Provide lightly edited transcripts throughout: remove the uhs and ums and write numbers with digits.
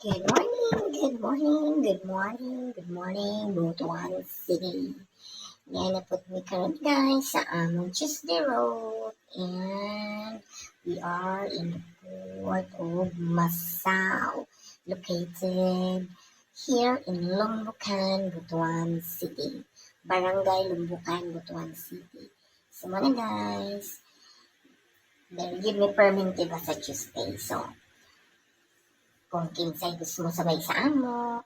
Good morning, good morning, good morning, good morning, Butuan City. Ngayon na po mi karon, guys, sa among Tuesday Road and we are in the port of Masao, located here in Lumbocan, Butuan City. Barangay Lumbocan, Butuan City. So, mao na, guys, dahil give me permit ba sa Tuesday. So, kung kinsay gusto mo sabay sa amo,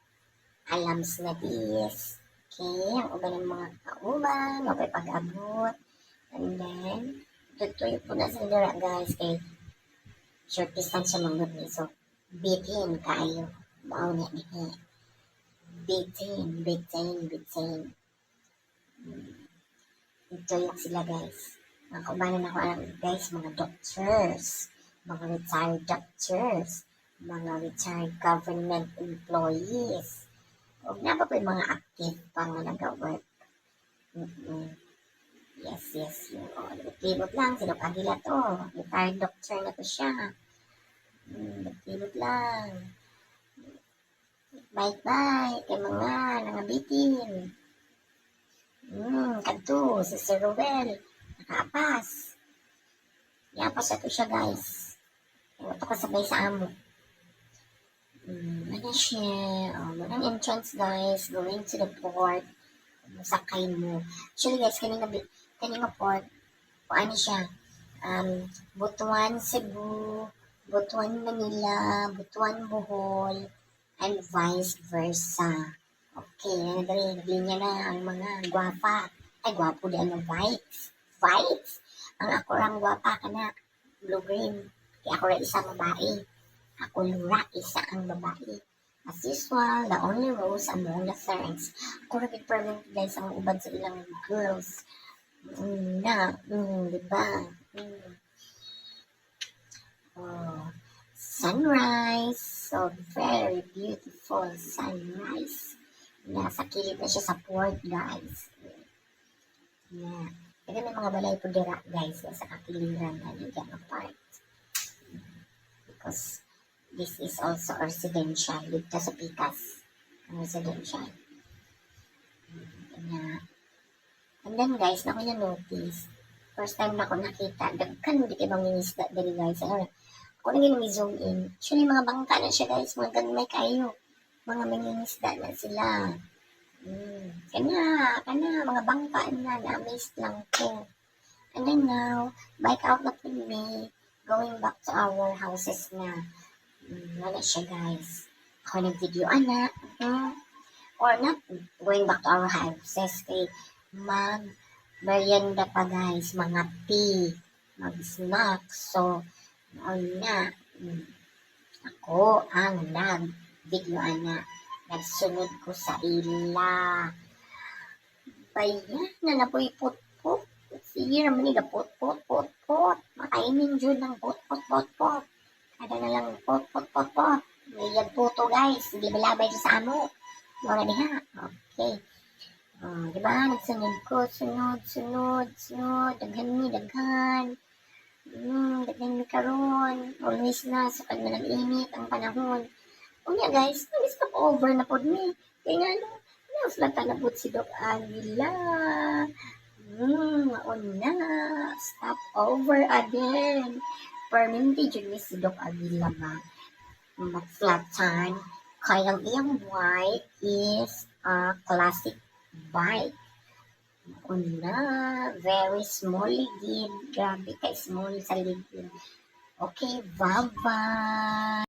alams na this. Okay, ang uban ng mga kauban, mapay pag-abot. And then, tutuyo po na sa dira, guys, kay short distance siya manggod ni. So, bitin kaayo. Mao niya dihi. Bitin, bitin, bitin. Tuyok sila, guys. Mga kaubanan ako alam, guys, mga doctors, mga retired doctors, mga retired government employees. Ug naa pa po'y mga active pa nga nag-work. Yes, yun. Oh, libot lang. Si Doc Aguila to. Retired doctor na to siya. Libot lang. Bye-bye kay mga nangabitin. Kadto si Sir Ruel. Nakaapas. Iapas to siya, guys. Ito kasabay sa amo. Ano siya? Oh, manang entrance, guys, going to the port. Sakay mo. Actually, guys, kani nga port, ano siya? Butuan, Cebu, Butuan, Manila, Butuan, Bohol, and vice versa. Okay, ano dali, naglinya na ang mga gwapa. Ay, gwapo di ano, bikes. Bikes! Ang ako rang gwapa kana, blue green. Kaya ako ra isa babae. Ako ra isa ang babae. As usual, the only rose among the thorns. Ako ra gid permanent, guys, ang uban sa ilang girls. Na, di ba? Oh, sunrise. So, very beautiful sunrise. Nasa kilid na siya sa port, guys. Yeah. Kaya may mga balay po dira, guys, sa kakiliran na yung part. Because this is also residential. Dito sa Pikas. Ang residential. Yeah. And then, guys, na ko na notice. First time na ko nakita. Daghan di kay mangingisda dali, guys. Ano, ako na ginang zoom in. Actually, mga bangka na siya, guys. Mga gagmay kayo. Mga mangingisda na sila. Kana, kana, mga bangka na. Na-amaze lang ko. And then now, bike out na po me. Going back to our houses na. Wala siya, guys. Ako nag-video, ana. Or not going back to our houses. Kay mag merienda pa, guys. Mga tea. Mag-snack. So, na. Ako ang nag-video, ana. Nagsunod ko sa ila. Bayan na napoy put-put. Sige naman ni put put put put. Makainin jud ng put put put put. Kada na lang put put put put. May puto, guys. Hindi balabay sa amo. Mao na diha. Okay. Oh, di ba? Nagsunod ko. Sunod, sunod, sunod. Daghan ni, daghan. Daghan ni karon. Always na. Sa pag nag-init ang panahon. Unya, guys, nag-stop over na pod mi. Kaya nga no, na na pod si Doc Aguila. Maon na. Stop over again. Permanente jud ni si Doc Aguila ma mag-flatan. Kay ang iyang bike is a classic bike. Una, very small ligid. Grabe ka small sa ligid. Okay, bye-bye.